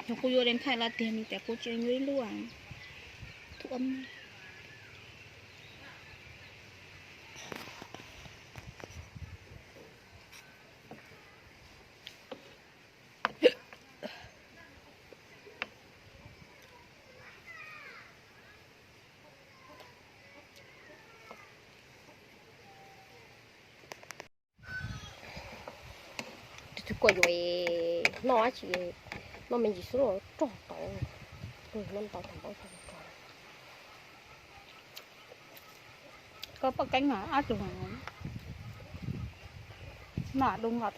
Yog kuv yuav dees thaij los tiag ne, cas kuv tsis yuav ib lub thuam. Tus kuaj yuav noj dab tsi, noj me ntsis xwb los rog tau, noj tau tag npaum. Koj poj keeb ob tug noj dub nqos.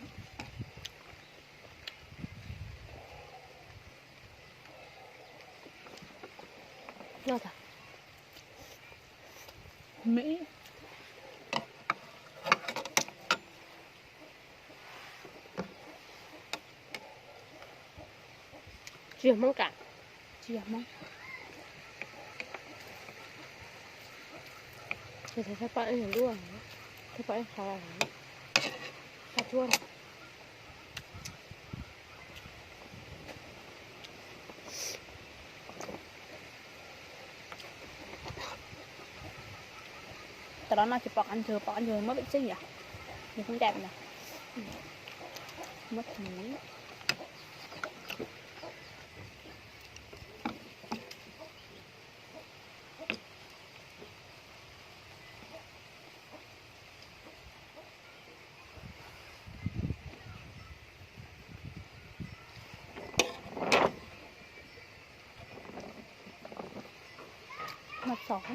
Tsis yog Hmoob kam, tsis yog Hmoob. Thaj paj ib luaj, thaj paj ib qho, paj tsuab. Tam no no tsis pom qab ntswg, pom qab ntswg muab peb txeeb yom, nws kuj ncaj no. Muab txeeb. Mas txaus.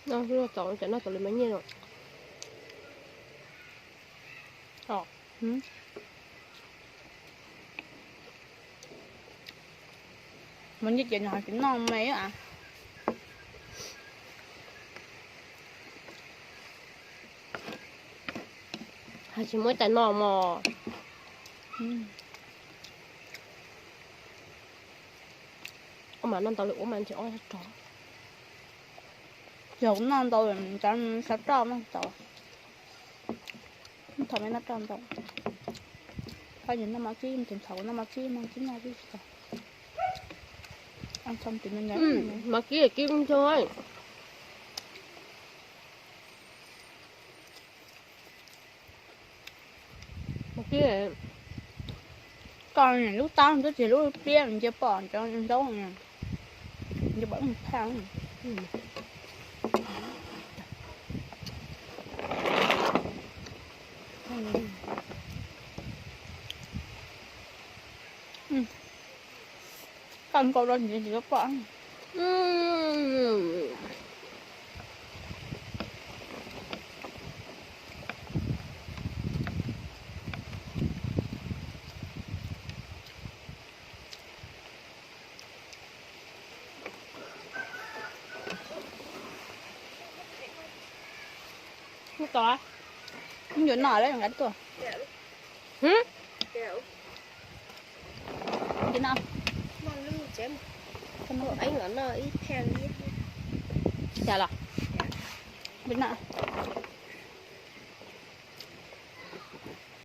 Noj txaus, cov noj txaus li mas nyiaj no. Mas nyiaj ces nws ho tsis noj me a. Hais tsis muaj ib tais noj mos. Ua mas noj ntau li ua mas ntshe ob rog. Yog noj ntau, xav roj noj ntau. Thaum me noj roj ntau. Koj noj mov kib, tus thaum noj mov kib, mov kib noj tsis tau. Mov kib kib ncho. Koj lub taub twb tsis lub pliab nce pom cov ntaub, nce pom phaj. Koj nkaus rau ntxiv tsis tau pom. Mus tod, mus yuav no lawm nqa tuaj. Ntsis no. Cas los? Ntsis no.